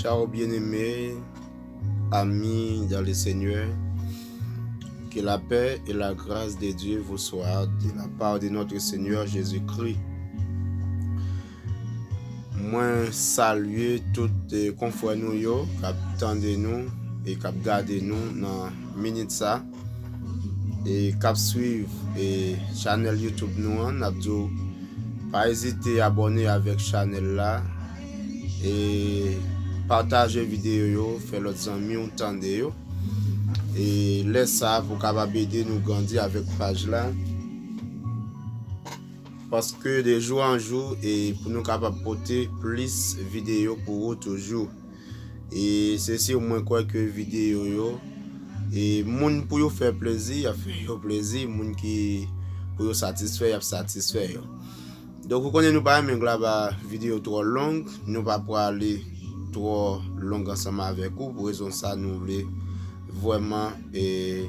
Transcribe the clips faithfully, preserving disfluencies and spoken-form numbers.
Chers bien-aimés, amis dans le Seigneur, que la paix et la grâce de Dieu vous soient de la part de notre Seigneur Jésus-Christ. Mwen salye tout eh, konfrè nou yo k ap tande nou e k ap gade nou nan minit sa e k ap swiv e chanèl YouTube nou an. N ap di w pa ezite abòne avèk chanèl la e pataje videyo yo, fè lòt zanmi w tande yo. E lè sa pou kapab ede nou grandi avèk paj la. Paske de jou an jou e pou nou kapab pote plis videyo pou ou toujou. E se si mwen kwè ke videyo yo e moun pou yo fè plezi, y ap fè yo plezi, moun ki pou yo satisfè, y ap satisfè yo. Donk ou konnen nou pa renmen glaba videyo twò long, nou pa prale twò long ansanm avèk ou, pou rezon sa nou vle vrèman e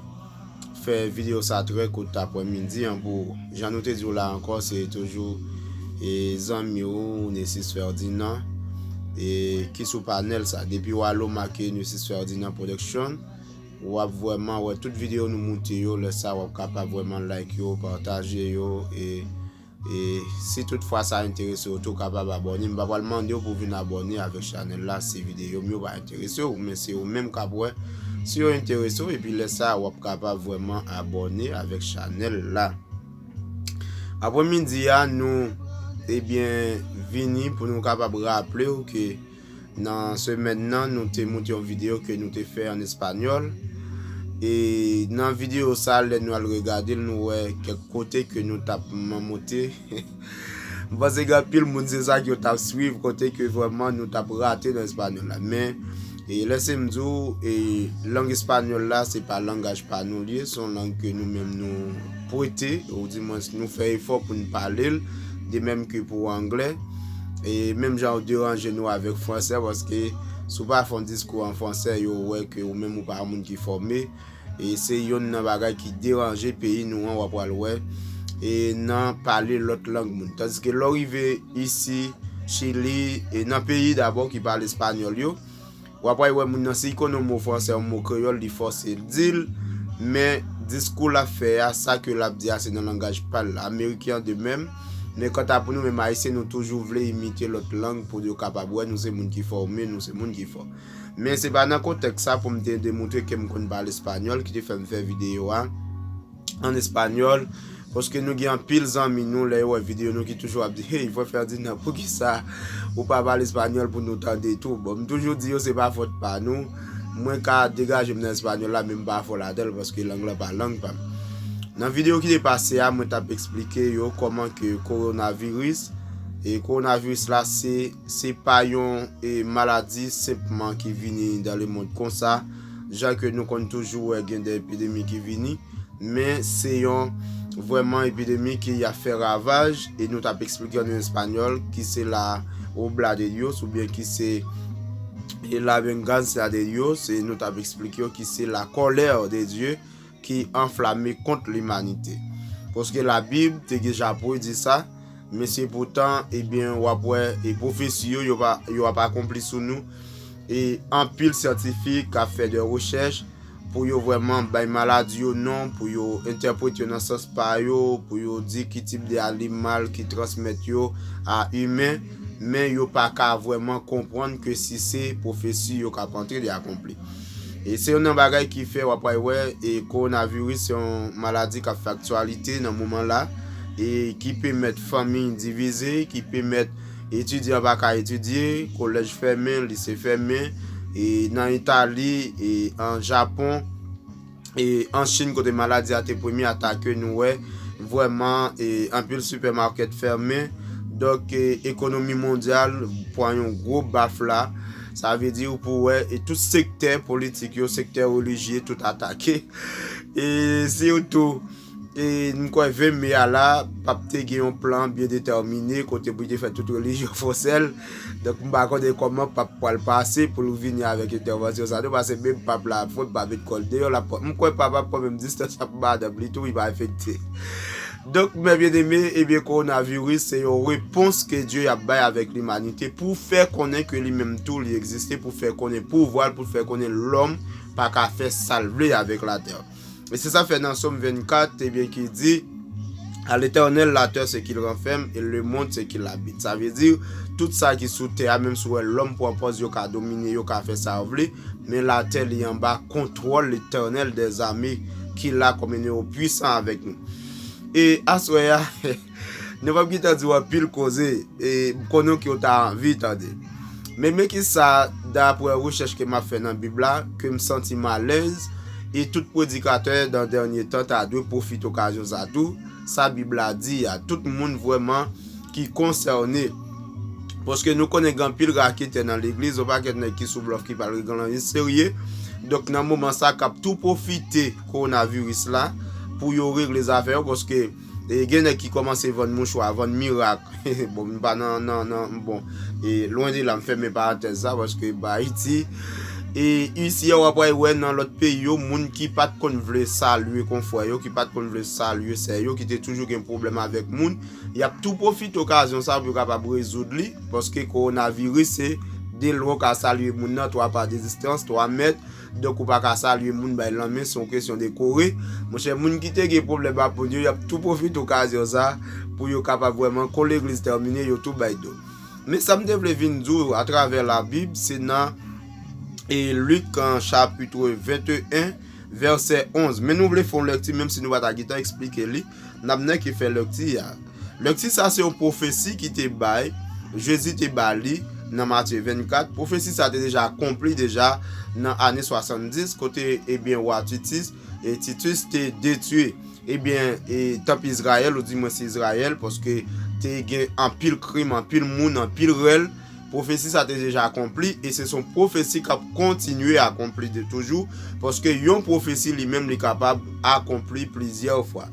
fè videyo sa trè kout aprè midi an pou ou. Jan nou te di w la ankò, se toujou e zanmi w Nesis Ferdinand e ki sou panèl sa. Depi w ale w make Nesis Ferdinand Production, w ap vrèman wè tout videyo nou moute yo. Lè sa w ap kapab vrèman like yo, pataje yo e e si tout fwa sa enterese w tou, kapab abòne. M pa pral mande w pou vin abòne avèk chanèl la si videyo m yo pa enterese w, men se ou menm k ap wè si yo enterese w epi lè sa w ap kapab vrèman abòne avèk chanèl la. Aprè midi a nou ebyen vini pou nou kapab raple w ke nan semèn nan nou te moute yon videyo ke nou te fè an espanyòl. E nan videyo sa lè nou al regade l nou wè kèk kote ke nou t ap manmote. M panse gen anpil moun se sa ke yo t ap swiv kote ke vrèman nou t ap rate nan espanyòl la. Men e lèse m di w e lang espanyòl la se pa langaj pa nou li ye, se yon lang ke nou menm nou pwete, ou di mwens nou fè efò pou n pale l, de menm ke pou anglè. E menm jan ou deranje nou avèk fransè, paske si w pa fè yon diskou an fransè, yo wè ke ou menm ou pa yon moun ki fòme. E se yonn nan bagay ki deranje peyi nou an, w ap pral wè, e nan pale lòt lang moun. Tandiske lè w rive isi, Chili, e nan peyi dabò ki pale espanyòl yo, w ap pral wè moun nan, si l konn yon mo fransè, yon mo kreyòl, li fòse l di l, men diskou l ap fè a, sa ke l ap di a, se nan langaj pa l. Ameriken an de menm. Men kanta pou nou menm Ayisyen, nou toujou vle imite lòt lang pou yo kapab wè nou se moun ki fòme, nou se moun ki fò. Men se pa nan kontèks sa pou m te demontre ke m konn pale espanyòl ki te fè m fè videyo a an espanyòl, paske nou gen anpil zanmi nou, lè yo wè videyo nou, ki toujou ap di, "Hey, frè Ferdinand, poukisa ou pa pale espanyòl pou nou tande tou?" Bon, m toujou di yo se pa fòt pa nou. Mwen ka degaje m nan espanyòl la, men m pa fò ladan l, paske lang lan pa lang pa m. Nan videyo ki te pase a, mwen t ap eksplike yo kòman ke kowonaviris, e kowonaviris la, se, se pa yon e maladi senpman ki vini dans le monde konsa, jan ke nou konn toujou wè gen de epidemi ki vini, men se yon vrèman epidemi ki ap fè ravaj, e nou t ap eksplike an espanyòl, ki se la obra de Dios, oubyen ki se e la venganza de Dios, e nou t ap eksplike yo ki se la colère de Dieu ki anflame kont limanite. Paske Labib te deja predi sa, men se poutan, ebyen, w ap wè, e pwofesi yo, yo pa, yo ap akonpli sou nou. E anpil syantifik ap fè de rechèch pou yo vrèman bay maladi yo non, pou yo entèprete yo nan sans pa yo, pou yo di ki tip de animal ki transmèt yo a imen, men yo pa ka vrèman konprann ke si se pwofesi yo k ap antre de akonpli. E se youn nan bagay ki fè w ap pral wè, e kowonaviris se yon maladi k ap fè aktyalite nan moman la, e ki pèmèt fanmi divize, ki pèmèt etidyan pa ka etidye, kolèj fèmen, lise fèmen, e nan Itali, e an Japon, e an Chin kote maladi a te premye atake, nou wè vrèman, e anpil sipèmakèt fèmen. Donk, e ekonomi mondyal pran yon gwo baf la. Sa vle di ou pou wè, e tout sektè politik yo, sektè relijye, tout atake. E sitou, e m kwè ven me a la, p ap te gen yon plan byen detèmine kote pou te fè tout relijyon fè yon sèl. Donk, m pa konnen kòman p ap pral pase pou l vini avèk entèvansyon sa tou, paske menm pap la ap fè, m pa met kò l deyò, l ap pran, m kwè pap ap pran menm distans ak madanm li tou, li pa enfekte. Donk, mè byeneme, ebyen, kowonaviris se yon repons ke Dye ap bay avèk limanite pou fè konnen ke li menm tou li egziste, pou fè konnen pouvwa l, pou fè konnen lòm pa ka fè sa l vle avèk latè. E se sa fè nan Sòm vennkat, ebyen, ki di, À l'Éternel, la terre, ce qu'il renferme, et le monde, ce qu'il habite. Sa vle di, tout sa ki sou tè a, menm si w wè lòm pran pòz yo ka domine, yo ka fè sa yo vle, men latè li anba kontwòl Letènèl dèzame ki la kòm ennmi pwisan avèk nou. E aswè a, nou p ap gentan di w anpil koze, e m konnen ke w ta anvi tande. Men, men kisa, daprè rechèch ke m ap fè nan Bib la, ke m santi m alèz, e tout predikatè nan dènye tan ta dwe pwofite okazyon sa tou, sa Bib la di a, tout moun vrèman ki konsène. Paske nou konnen gen anpil raketè nan legliz, yon pakèt nèg ki sou blòf ki pa regle anyen serye. Donk, nan moman sa, k ap tou pwofite kowonaviris la pou yo regle zafè yo, paske e gen nèg ki kòmanse vann mouchwa, vann mirak. Bon, m pa nan, nan, nan, bon, e lwen de la, m fèmen parantèz sa, paske ba Ayiti, e isi a, w ap wè nan lòt peyi yo, moun ki pa t konn vle salye konfrè yo, ki pa t konn vle salye sè yo, ki te toujou gen pwoblèm avèk moun, y ap tou pwofite okazyon sa pou yo kapab rezoud li, paske kowonaviris se de lwen w ka salye moun nan, twa pa de distans, twa mèt, donk ou pa ka salye moun bay lanmen, se yon kesyon de kore. Monchè, moun ki te gen pwoblèm ak moun yo, y ap tou pwofite okazyon sa pou yo kapab vrèman, kon legliz tèmine, yo tou bay do. Men sa m te vle vin di w atravè Labib, se nan e Lik, an, chapit venteyen, vèsè onz. Men nou vle fè yon lèkti, menm si nou pa ta gentan eksplike li, n ap nèk fè lèkti a. Lèkti sa se yon pwofesi ki te bay, Jezi te ba li nan Matye vennkat. Pwofesi sa te deja akonpli deja nan ane swasanndis, kote, ebyen, wa Titis, e Titis te detwi, ebyen, e tanp Izrayèl, ou di mwen se Izrayèl, paske te gen anpil krim, anpil moun, anpil rèl. Pwofesi sa te deja akonpli, e se son pwofesi k ap kontinye akonpli de toujou, paske yon pwofesi li menm li kapab akonpli plizyè fwa.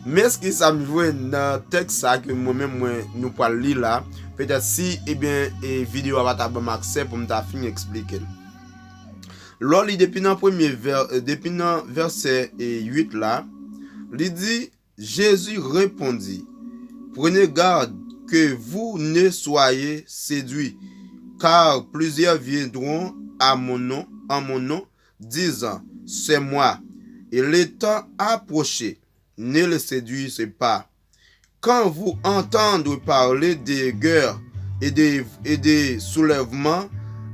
Men kisa m jwenn nan tèks sa ke mwen menm mwen nou pral li la, petèt si, ebyen, e videyo a pa ta ban m aksè pou m ta fin eksplike l. Lè w li depi nan premye vè, e, depi nan vèsè, e, uit la, li di, Jésus répondit, Prenez garde que vous ne soyez séduits, car plusieurs viendront à mon nom, en mon nom, disant, C'est moi, et le temps approché. Ne les séduisez pas. Quand vous entendrez parler de guerre et de, et de soulèvement,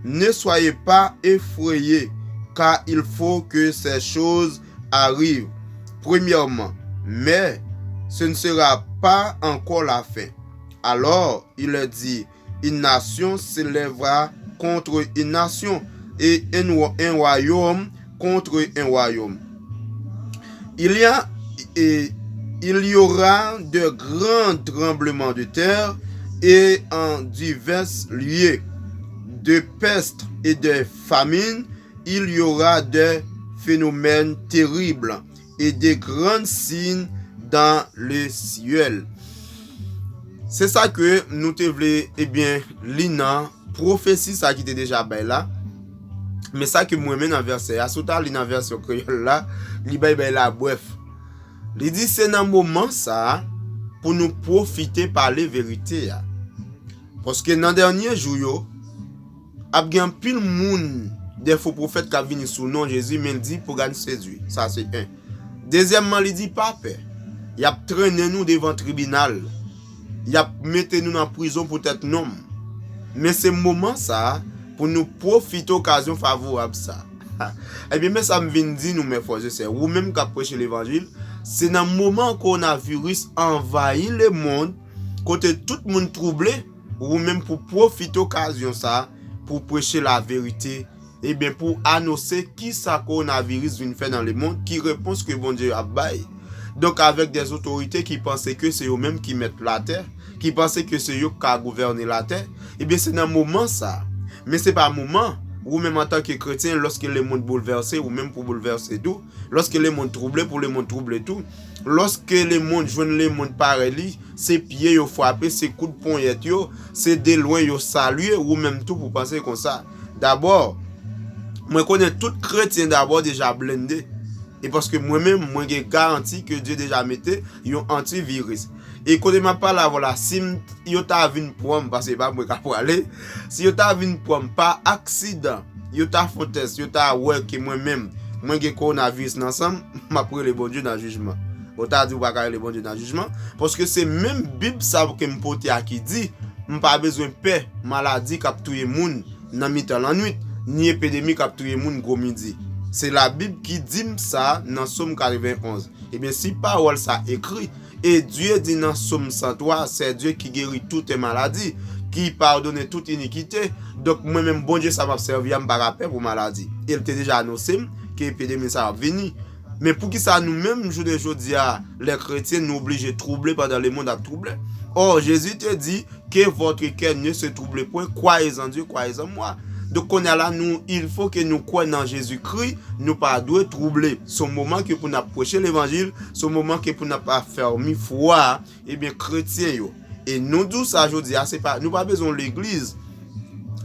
ne soyez pas effrayés, car il faut que ces choses arrivent, premièrement, mais ce ne sera pas encore la fin. Alors il leur dit, Une nation s'élèvera contre une nation, et un, un royaume contre un royaume. Il y a, et il y aura de grands tremblements de terre, et en divers lieux, de pestes et de famines, il y aura des phénomènes terribles et de grands signes dans le ciel. Se sa ke nou te vle, ebyen, li nan pwofesi sa ki te deja bay la. Men sa ke m renmen nan vèsè a, si w ta li nan vèsyon kreyòl la, li bay bay la brèf. Li di se nan moman sa a pou nou pwofite pale verite a. Paske nan dènye jou yo, ap gen anpil moun, de fo pwofèt k ap vini sou non Jezi, men l di pou gad sedui. Sa se en. Dezyèmman, li di pa pè. Y ap trennen nou devan tribinal. Y ap mete nou nan prizon poutèt non m. Men se moman sa a pou nou pwofite okazyon favorab sa a. Ebyen, men sa m vin di nou, mè frè e sè, ou menm k ap preche levanjil, se nan moman kowonaviris anvayi lemonn, kote tout moun twouble, ou menm pou pwofite okazyon sa a pou preche laverite, ebyen, pou anonse kisa kowonaviris vin fè nan lemonn, ki repons ke Bondye ap bay. Donk, avèk dè otorite ki panse ke se yo menm ki mèt latè, ki panse ke se yo k ka gouvène latè, ebyen, se nan moman sa a. Men se pa moman, ou menm antanke kretyen, lòske lemonn boulvèse, ou menm pou boulvèse tou. Lòske lemonn twouble, pou lemonn twouble tou. Lòske lemonn jwenn lemonn parèy li, se pye yo frape, se kout ponyèt yo, se de lwen yo salye, ou menm tou pou panse konsa. Dabò, mwen konnen tout kretyen dabò deja blende. E paske mwen menm, mwen gen garanti ke Dye deja mete yon antiviris. E kote m ap pale avè w la, si m, yo ta vin pran m, paske e pa mwen k ap prale, si yo ta vin pran m pa aksidan, yo ta fè yon tès, yo ta wè ke mwen menm, mwen gen kowonaviris nan san m, m ap rele Bondye nan jijman. Ou ta di ou pa ka rele Bondye nan jijman, paske se menm Bib sa ke m pote a ki di, m pa bezwen pè maladi k ap touye moun nan mitan lannwit, ni epidemi k ap touye moun gwo midi. Se Labib ki di m sa nan Sòm katrevenn onz. Ebyen, si pawòl sa ekri, e Dye di nan Sòm san twa, c'est Dieu qui guérit toute maladie, qui pardonne toute iniquité. Donk, mwen menm, Bondye sa m ap sèvi a, m pa ka pè pou maladi. E l te deja anonse m ke epidemi sa ap vini. Men poukisa nou menm, jounen jodi a, lè kretyen, nou oblije twouble pandan lemonn ap twouble? Or, Jezi te di, que votre cœur ne se trouble point, croyez en Dieu, croyez en moi. Donk, kounye a la, nou, il faut que nou kwè nan Jezikri, nou pa dwe twouble. Se yon moman ke pou n ap preche levanjil, se yon moman ke pou n ap afèmi fwa, ebyen, kretyen yo. E nou di w sa jodi a, se pa, nou pa bezwen yon legliz.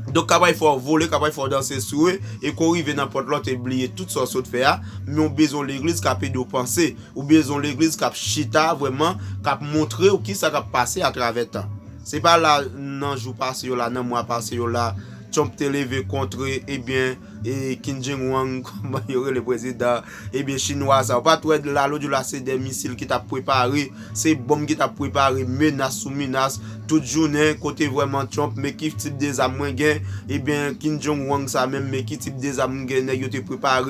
Donk, kapab fè w vole, kapab fè w danse sou e, e ke w rive nan pòt la, w te bliye tout sa w sot fè a, men w bezwen yon legliz k ap ede w panse. Ou bezwen yon legliz k ap chita vrèman, k ap montre w kisa k ap pase atravè tan. Se pa la nan jou pase yo la, nan mwa pase yo la, Trump te leve kontre, ebyen, e Kim Jong Wang, kòman yo rele prezidan, ebyen, chinwa sa. Ou pa t wè la lòt jou la, se de misil ki t ap prepare, se bonm ki t ap prepare, menas sou menas, tout jounen, kote vrèman Trump, men ki tip de zam mwen gen, ebyen, Kim Jong Wang sa menm, men ki tip de zam mwen gen, nèg yo te prepare.